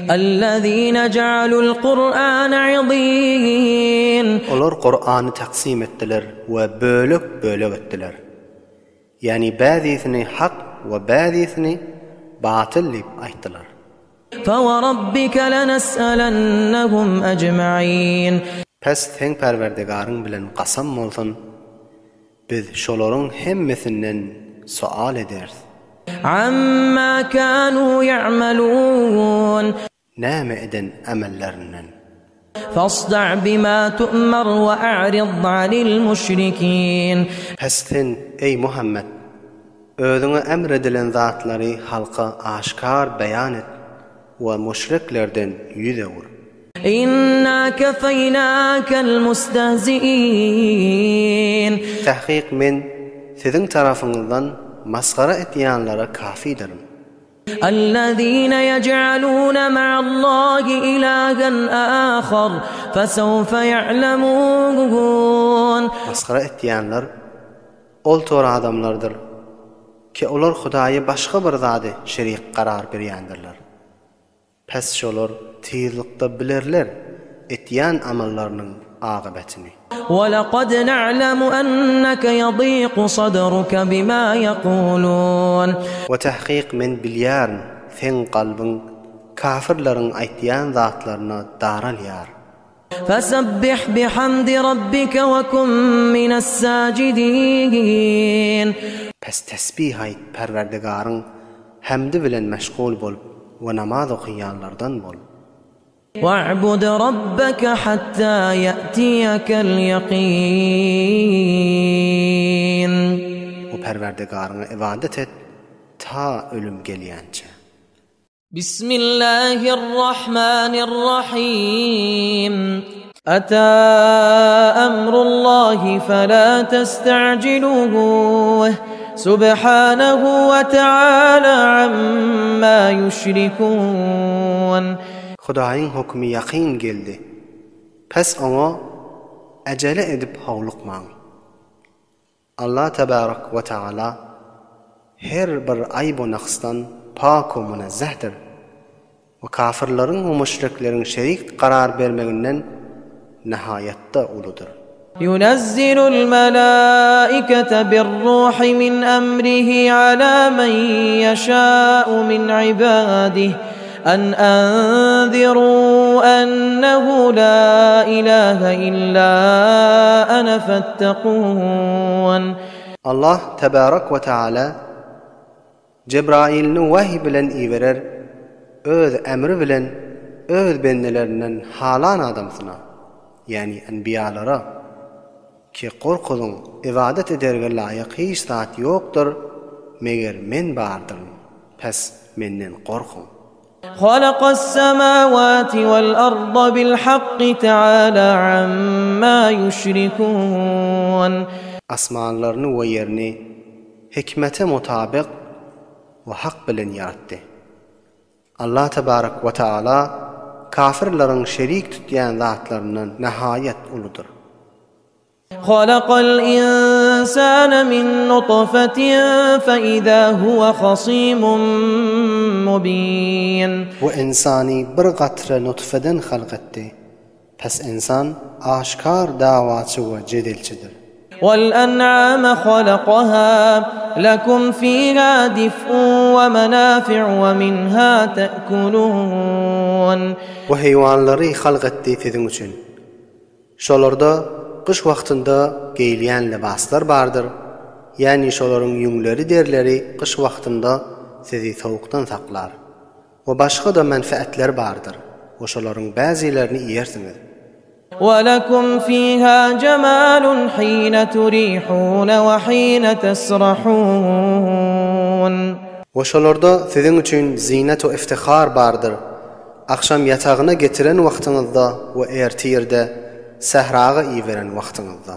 Ellezine ja'alul Kur'ane 'izin. Olar Kur'any taksym etdiler we bölek-bölek etdiler. Ýagny bäzisini hak we bäzisini batyl diýip aýtdylar. Fewerabbike lenes'elennehum ecma'in. Pes seň Perwerdigaryň bilen kasam bolsun, biz şolaryň hemmesinden soal ederis. Amma kanu ya'malun. Näme eden amellerinden. Fasda' bima tu'mar we a'rid 'anil müşrikin. Pes sen, eý, Muhammet! Özüňe emr edilen zatlary halka aşgär beýan et we müşriklerden ýüz öwür. Inna kefeýnâkel mustehzi'in. Takyk Men siziň tarapyňyzdan masgara etýänlere kafidirin. Ellezine yej'alune ma'allahi ilahen âhar, fesewfe ya'lemûn. Masgara etýänler ol tor adamlardyr ki, olar Hudaýa başga bir zady şerik karar berýändirler. Pes şolar tizlikde bilerler etýän amallarynyň agybetyny. Welekad na'lemu enneke ýadiku sadruke bima ýekulun. We tahkyk men bilýärin seň kalbyň kafirleriň aýtýan zatlaryna daralýar. Fesebbih bihamdi rabbike we kun mines-sajidin. Pes tesbih aýt Perwerdigaryň hämdi bilen meşgul bolup we namaz okaýanlardan bol. Wa'bud rabbeke hatta ýa'tiýekel ýakyn. We Perwerdigaryňa ybadat et ta ölüm gelýänçä. Bismillahirrahmanirrahim. Ata emrullahi fela testa'jiluh. Subhanehu we teala amma ýüşrikun. Hudaýyň hökümi ýakyn geldi. Pes oňa ejele edip howlukmaň. Allah tebarek we teala her bir aýb-u naksdan pak-u munezzehdir we kafirleriň we müşrikleriň şerik karar bermeginden nihaýatda uludyr. Yunezzilul melaikete birruhi min emrihi ala men yeşâ'u min ibadihi en enzirû ennehu lâ ilâhe illâ ene fettekûn. Allah tebarek we teala Jebrailini wahy bilen iberer, öz emri bilen öz bendelerinden halan adamsyna, ýagny enbiýalara, ki gorkuzyň, ybadat ederge laýyk hiç zat ýokdur, meger Men bardyryn, pes Menden gorkuň. Halakas-semawati wal-arda bil-hakki teala amma ýüşrikun. Asmanlaryny we ýerini hikmete mutabyk we hak bilen ýaratdy. Allah tebarek we teala kafirleriň şerik tutýan zatlaryndan nihaýat uludyr. Halakal insane min nutfetin fe izâ huwe hasîmun mubîn. We ynsany bir gatra nutfeden halk etdi. Pes ynsan aşkar dawaçy we jedelçidir. Wal-en'ame halakaha, lekum fiha dif'un we menafi'u we minha te'kulun. We heýwanlary halk etdi siziň üçin. Şolarda gyş wagtynda geýilýän lybaslar bardyr, ýagny şolaryň ýüňleri-derileri gyş wagtynda sizi sowukdan saklar. We başga-da menfaatler bardyr we şolaryň bäzilerini iýersiňiz. Welekum fiha jemalun hine turihune we hine tesrahun. We şolarda siziň üçin zynet we iftihar bardyr, agşam ýatagyna getiren wagtyňyzda we ertirde sähraga iberen wagtyňyzda.